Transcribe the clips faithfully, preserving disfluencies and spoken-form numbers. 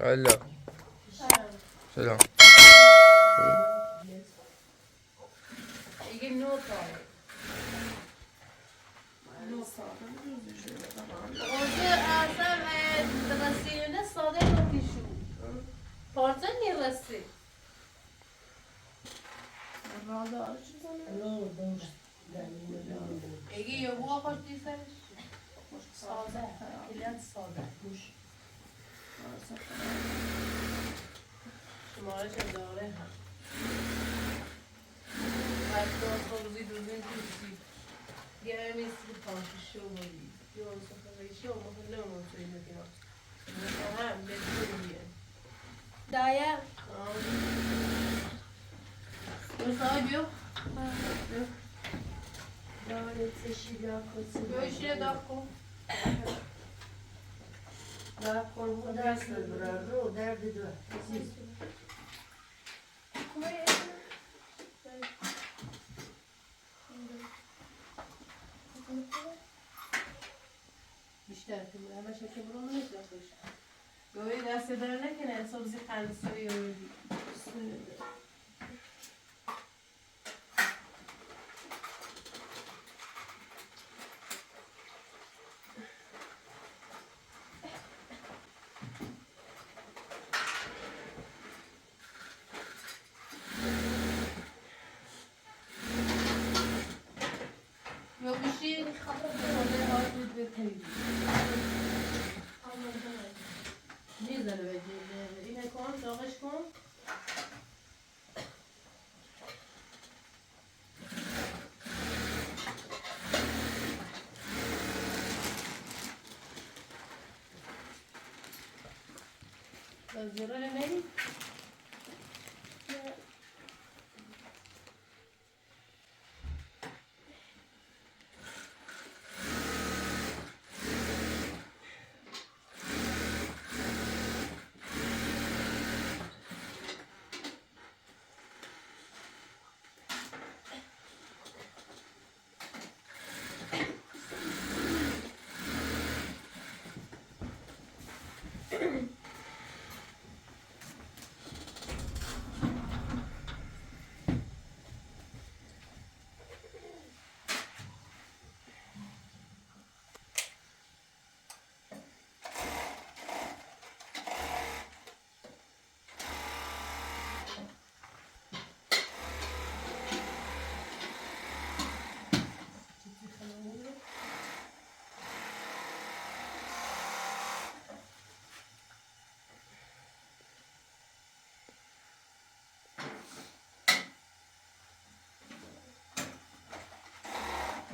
Алло. Selam. Selam. İyi gün, ne oldu? Hoca Azam, e, Rasiyon'da sade bakışı. Parça ne Rasi? Herhalde arıcı sana. Yok, doğru. Ege, yok, bu apartıysa sade. Kilit sade. Kuş. Şımarı çadare ha. Belki o sonra bir düzgün kursi. Gelmesi bir tanışışı olur. Yoksa kadar işi olmasa ne olur söylediğine. Aha, bekliyorum yani. Daya. Yoksa diyor. Yok. Böyle seçiyor, koysun. Böyle şeye daha kom. Daha korkunç dersi durardı, o derdi de. Siz. İşte, hemen şekil bunu ne yapmış? Böyle derse derlerken en son bizi kendisi uyuyor. Yok, bir şey. Anladım. Güzel ve güzel. Yine kon, savaş kon. Hazır öyle.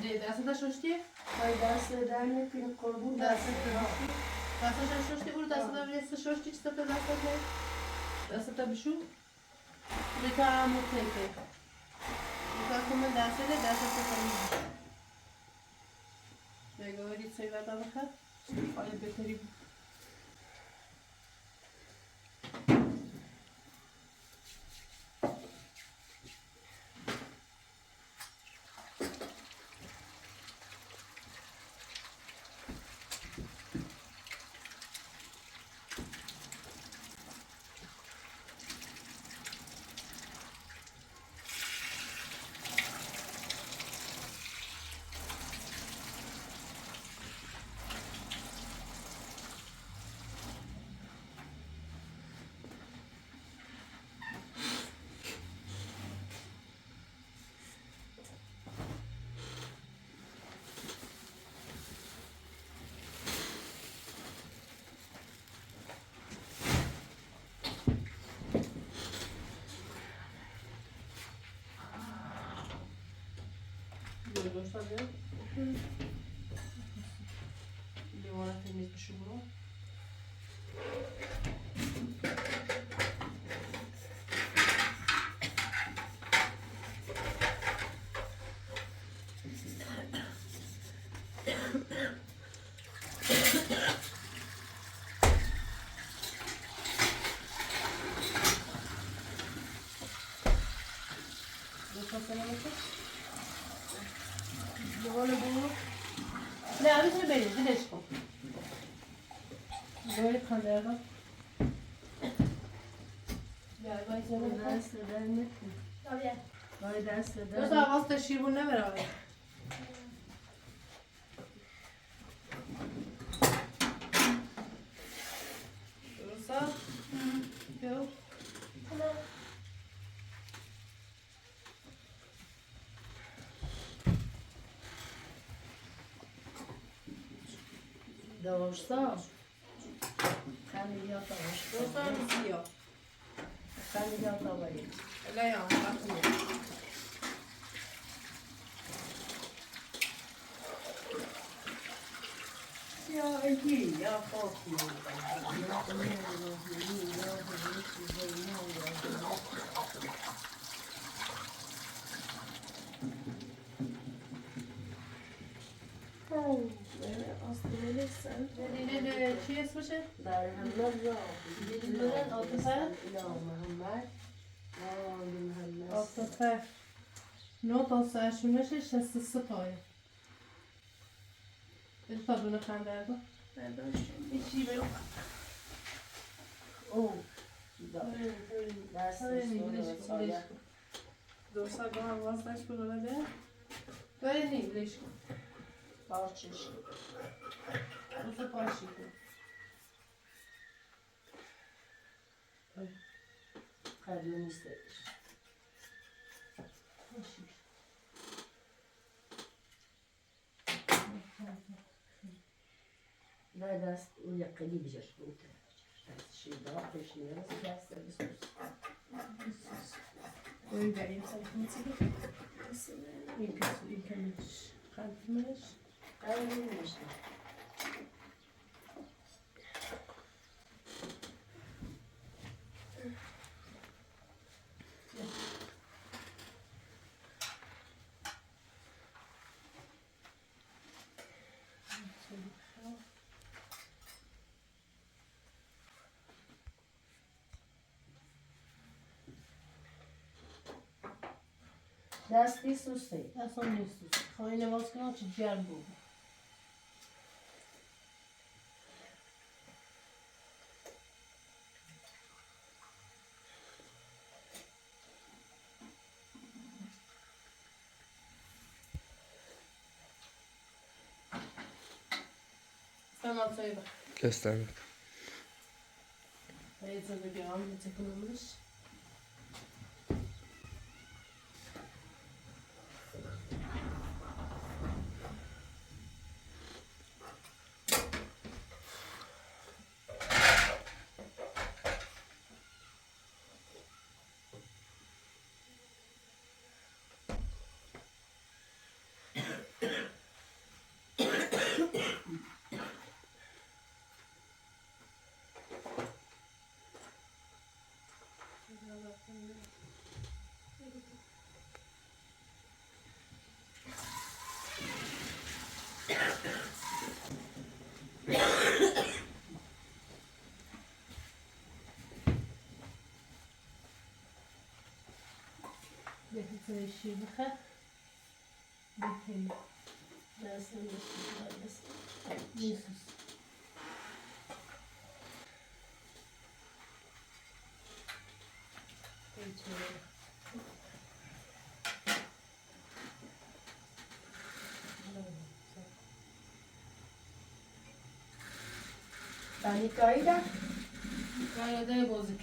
Де, дасата шошти? Ай, дасата дани пин корбу дасата. Дасата шошти, ур дасата веса шошти, чистата дасата. Дасата бишу? Рика мутеке. Рика куме дасата, дасата куме. Де говорит, сой вата баха? Ай, бетери. Böyle göstereyim. Limona temiz bir şey bu. Довольно было. Да, ну, тебе, видишь, как. Говорит, камера. Está bien. Está bien. Está bien. Está bien. Está bien. Rosa? Go. Dosta. Kani ya tamam. Rosa, mı diyor? Kani ya tamam. Öyle ya, bakmıyor. Ya, iyi, ya, korkmuyorum. Ya, iyi, ya, iyi, ya, iyi, ya, iyi. Aslı verirsen. Şey, słyszę? Darhanlar yok. Bilmem, altı fer. Ya, Muhammed. Ya, Muhammed. Altı fer. Not olsa, şu meşe şestisi toy. Bir tadını kan verdi. Verdi. Hiç iyi yok. Oh. Buyurun, buyurun. Dersin. Buyurun, sonra İngiliz, sonra. İngiliz. Dosa gama vazdaş bu arada. Böyle değil, İngiliz. Parçası. Bu da parçası. Ay. Kadın istemiş. Parçası. Öyle yiyeceğiz. Öyle yiyeyim sen. İlk, ilk kalmış. Kalmış. Kalmış. Dasti susi. Dasti susi. Xoine vaskno ci gerbu. Sen alsaydı. Göstermek. Hayatında bir anı takılmış. Behinsel işi bıkha. Behinsel. Nasıl işi var? Nasıl? Yesus. Geçiyor. Tani kayda? Kayda bozuk.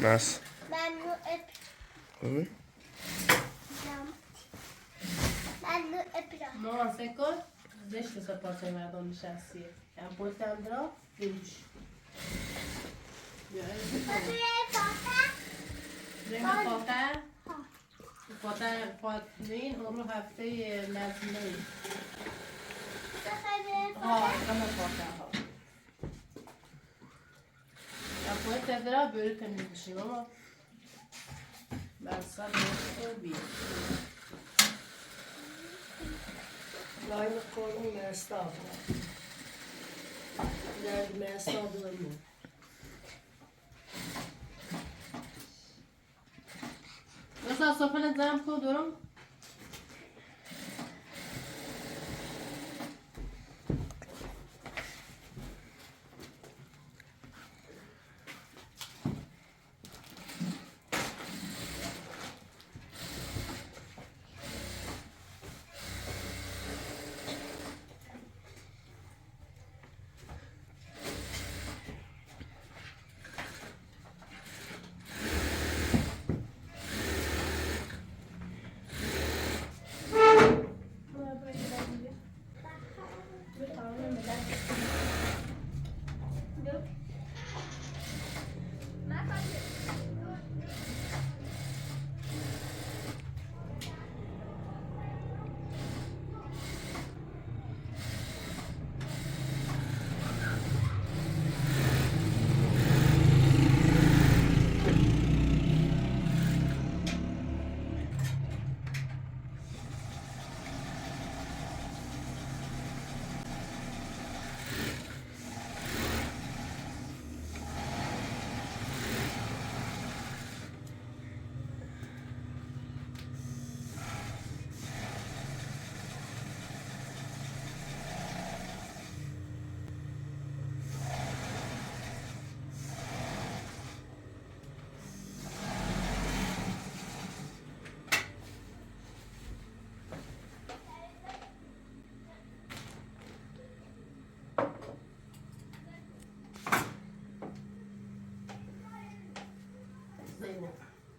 Nasıl? Ben bunu öp- Hı? Ben bunu öpeceğim. No, seco? Deci să poate mai domnișoară. Am pus Andro, deci. Vrei o coca? Vrei o coca? Poate, poate, nu, nu, haftei, ne-ați noi. Ha, că nu poate, ha. Apoi te-a dat bărcă, nu știu, mă. Dar s-a dus bine. Lai nu corun mi-a stat. Dar mi-a stat de mult. Ăsta s-o punem cu durum?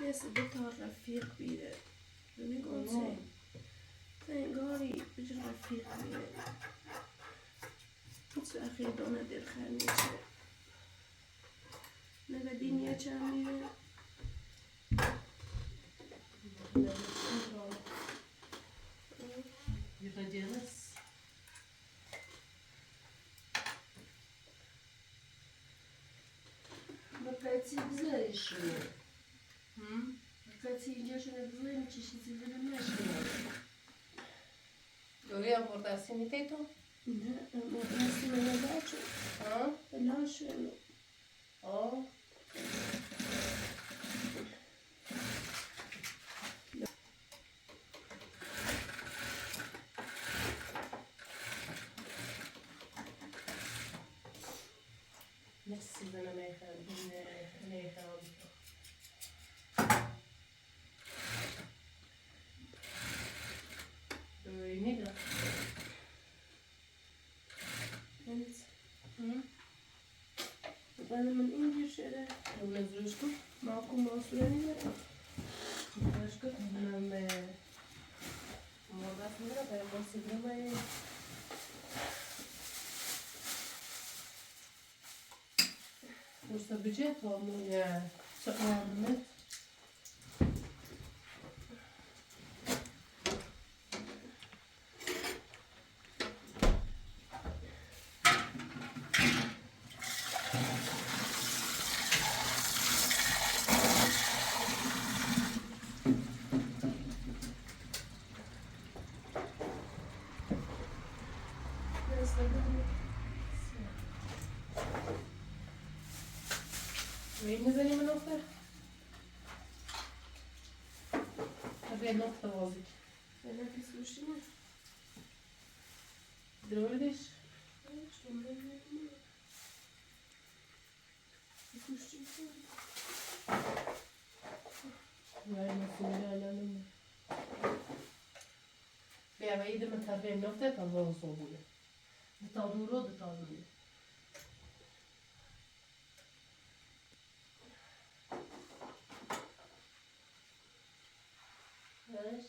Neyse, bir tane Refik biri. Beni konuşayım. Sen gari bir Refik biri. Hiç akıydı ona bir xerniçe. Ne kadar niye çağırmıyor? Yıkacağız. Makati bize işini. Hı? Makati ince şöyle bize mi çeşitli bir şey. Oraya burada simiteto? Ne? Ama nasıl ne daha çok? Ha? Daha şöyle. О. Merci, Zana Mecha. Mecha. Öyle mi? Hı? Bana mı indir şöyle? Bunu üzülüyorsun. Makul masum ne? Başka bilmem. Moda sinira ben bu sinirmayı. Просто бюджет волнует. Всё, ладно. Вы не занимаете? Абе нокта возить. Она прислушана. Дровидиш? Что мы не понимаем. Слушайте, что ли? Ладно, сумля, ля, ля, ля. Бе, ава идеме табе нокта, там волос обує. Да талдуро, да талдуро. Знаешь?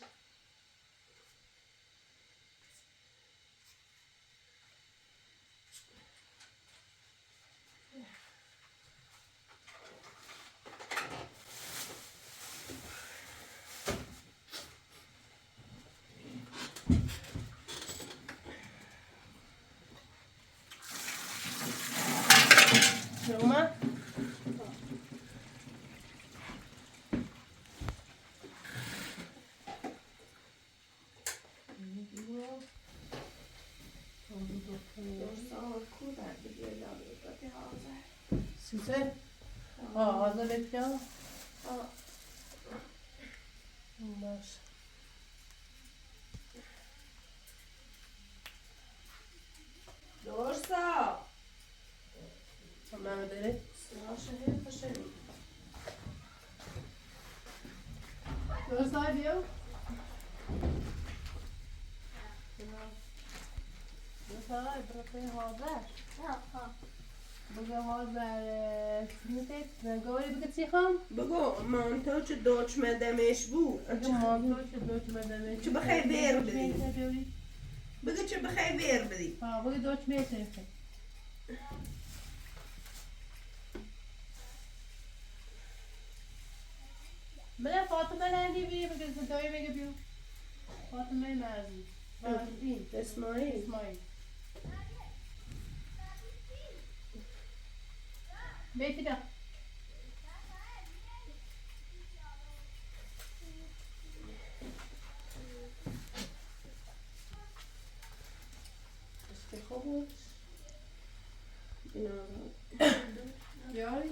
Це? А, а за вип'яла? А. Баша. Дорса! Мама, дери. Саша, гей, пошли. Дорса, бил? Дорса, брате, хода? Ага. Быгы ҳазар, э, синитет, э, говори, быгы цихам? Быгы, манточы дочь медемеш бу. Быгы манточы дочь медемеш. Чы бахай вер бери. Быгы чы бахай вер бери. А, быгы дочь медемеш. Бля, Фатима лэнди би, быгы зы дой быгы бю. Фатима лэнди. Фатима. Исмаил. Исмаил. Бетида. Este joven. Yay.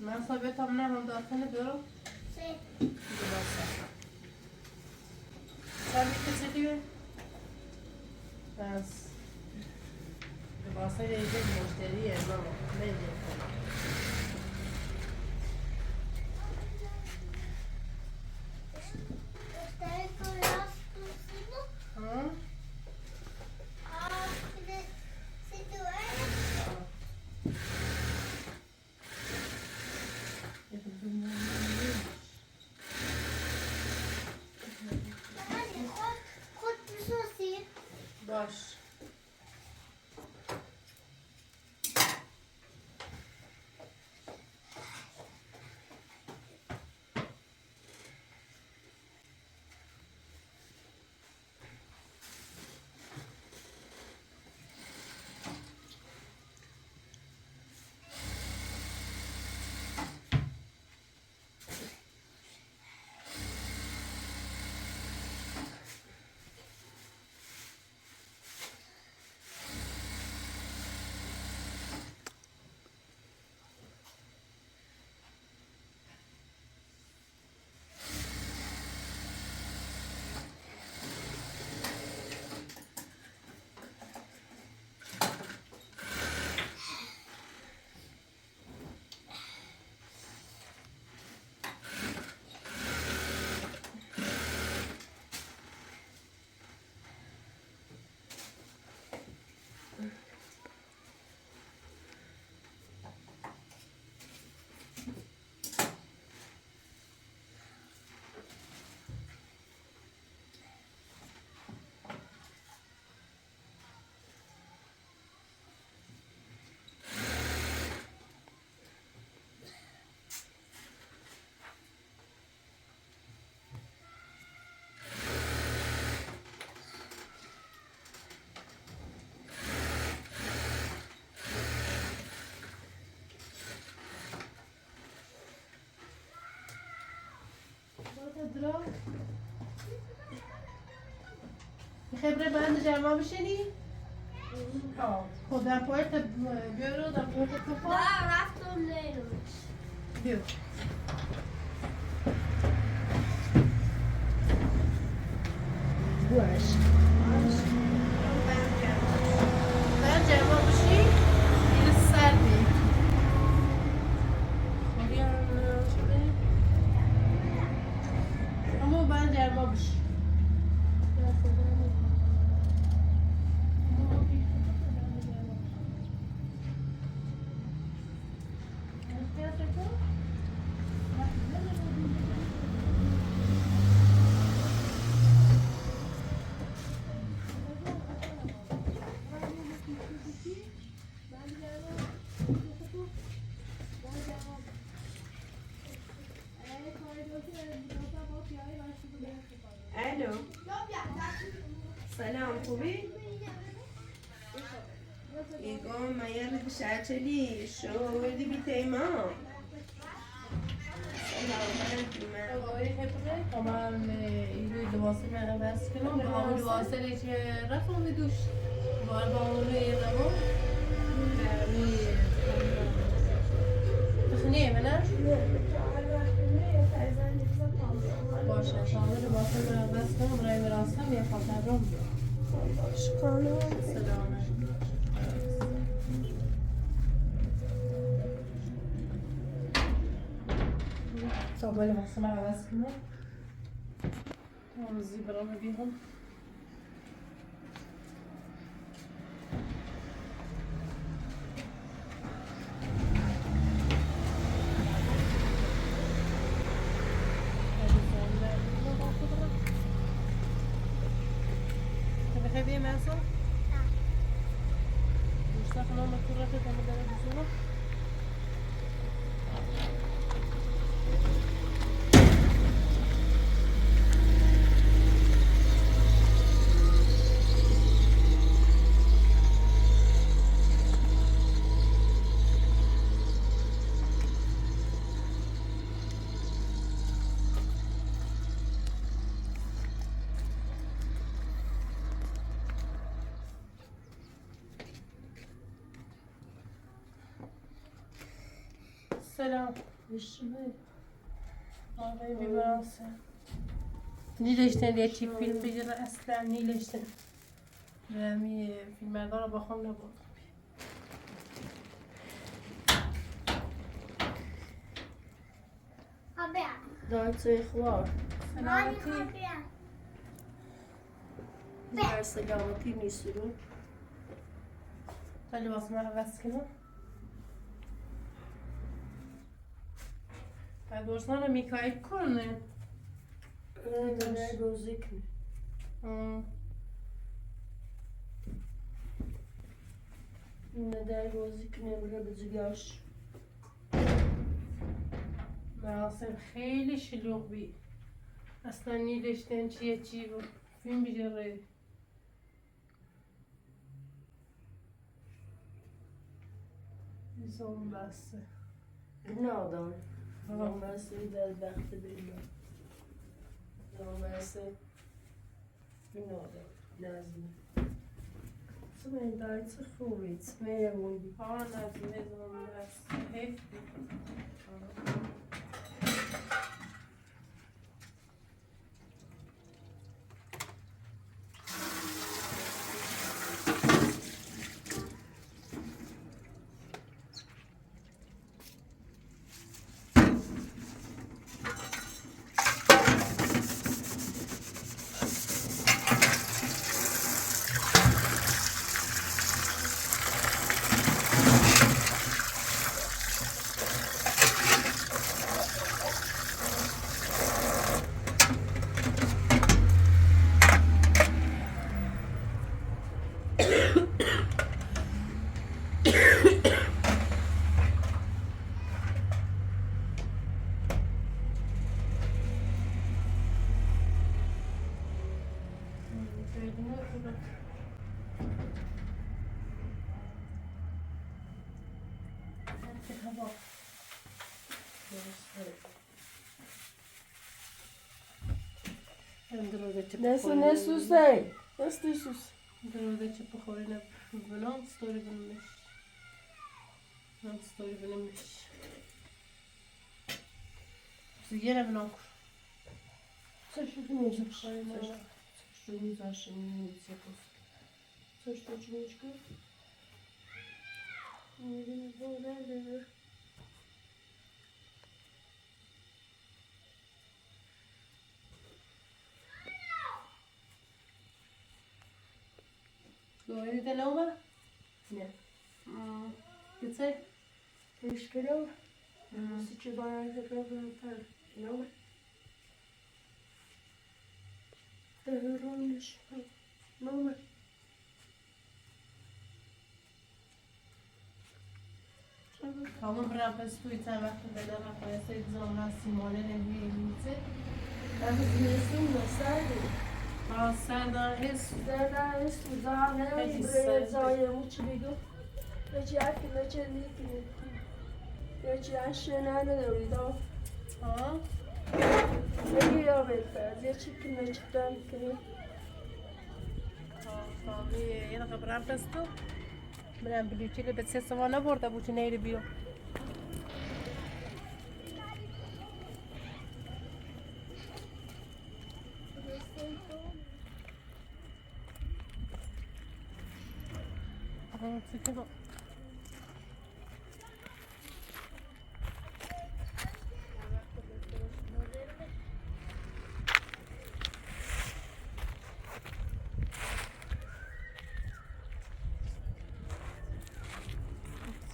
Masa ve tamına honda atını bero. Şey. Dubasa. Sen bir kızı gibi. Bas. Dubasa gelecek müşteri yerine bak. Ne diyor? Hı? Baş. Mijebre, ben de cama bişeni? Tamam. Kodan puerta, büro da puerta kafa. Daha rahat olmuyormuş. Yok. Bu aşk. Ben cama bişi, bir serdi. Ama ben cama bişi. Alo. Selam, خوبی؟ ایگو من یه روز بیشتر چلی شو وردی بی تیما. Tamam, e, îro di wasî me bes kino, bi hemû di wasî rê ke refo mi dûş. Var ba onu ye namo. Wî, tixnî ye mi ne? Baş e, tamam, di wasî me bes kino, birayê mi rastî me xatir rom. Şikano. Selamet. Tamam, di wasî me bes kino. Tamam, zî bira mi bîhom. Te bixebî Mesa? Muştax name tu rete te mi dere duzuna? Selam. Abi bir bağımsız. Nîleşten diye çift film bir yere asla nîleşten. Remi filmlerde ara bakalım ne bu. Abi. Dayê çi xwa. Selameti. Abi. Diğer selametî Mîsûrû. Talî wasma heves kino. Ay, dorsana Mikail kone. Neden gözükmüyor? Hmm. Neden gözükmüyor? Burada bir yaş. Meğersem xeylî şilûx bî. Eslen nîleşten çiye çî bû. Fîlm bijêrê. Zombası. Günadan. Ha. Zombası bedbexti bilmem. Zombası. Günadan. Lazım. Sumeyda, it's a full, it's me, I won't be. Ha, lazım, ne zaman dersin? Hep. Nesu, nesu sei. Nesu, nesu. Durada çi pixorîne, binan storî binmiş. Nan storî binmiş. Siz yine binan kur. Sen şu gün yiyeceksin. Sen şu gün yiyeceksin. Sen şu gün yiyeceksin. Говорит, Алёна? Нет. М, ты цель? Ты шкалёв? М. Сейчас баран закрываем пар. Алёна? Ты говоришь, Алёна? Tamam, bırak, ben su içen vakti bedava koyasaydı, zaman simole ne bileyim, içi. Ben hızlıyasın da sardı. Aa, sardı, es. Sardı, es, sardı, Peki, es, sardı. Sardı, es, sardı. Peki, aşağı nerede de uyudu? Ha? Peki, ya, ben, ben, ya, çıktım, ya, çıktım, ya. Tamam, tamam, iyi, yine kapıdan pesto. Bırak, bir içeri, bir ses var, ne burada bu, ne bir yok. Aa, sıkı bak.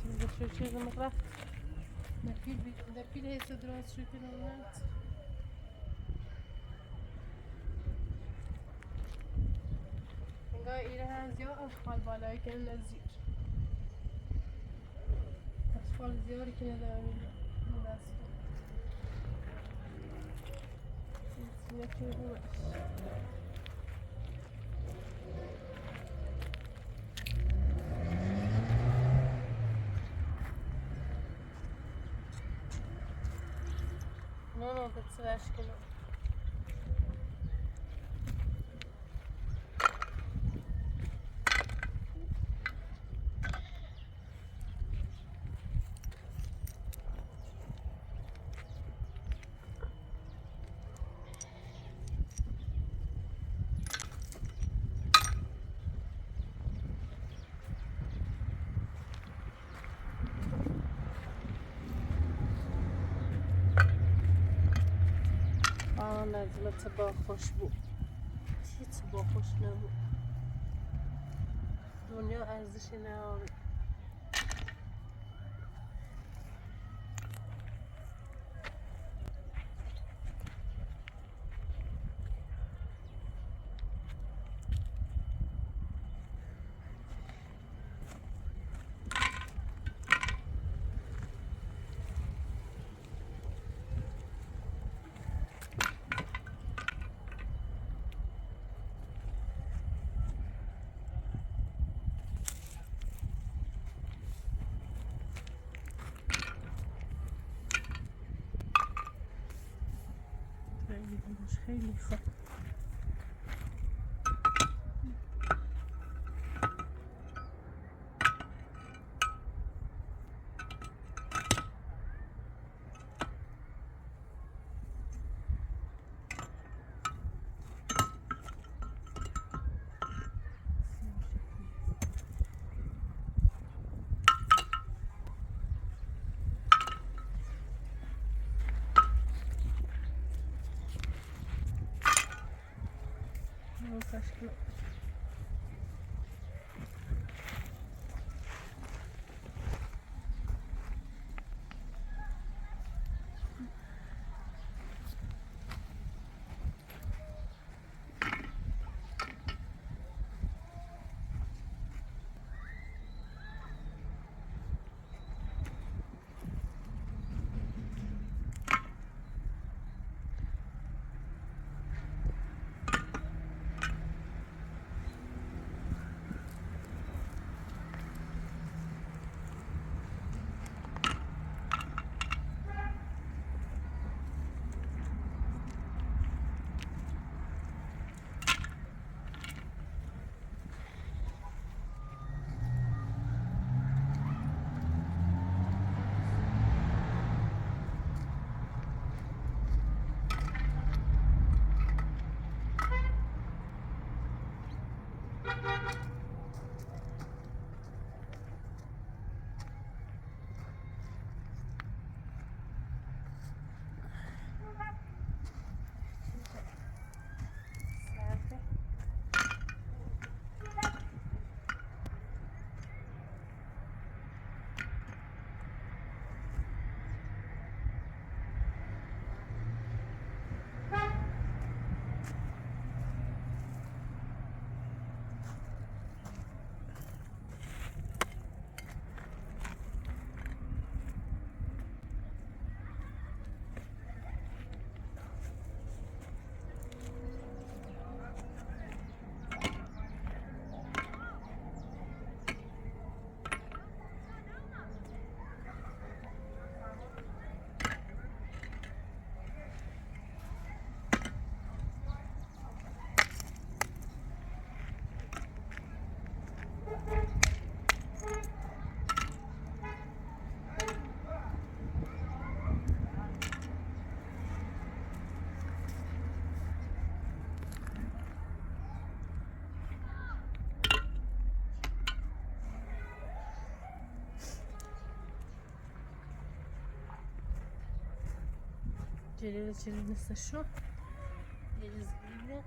Şimdi şu çözüm bak. Напиль, напиль, если дрос, что пинал. Га ирһан зиё ашхал балай кен лазир. Ашхал зиё рикин лазир. Ну, ну, да цвешкину. Ана, ма ца ба хуш бу. Ца ба хуш набу. Дуня арзиши наори. Џьара-џьара насашо, џьара зегьы.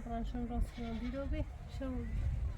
Proszę rozrobilowi, przełożyć.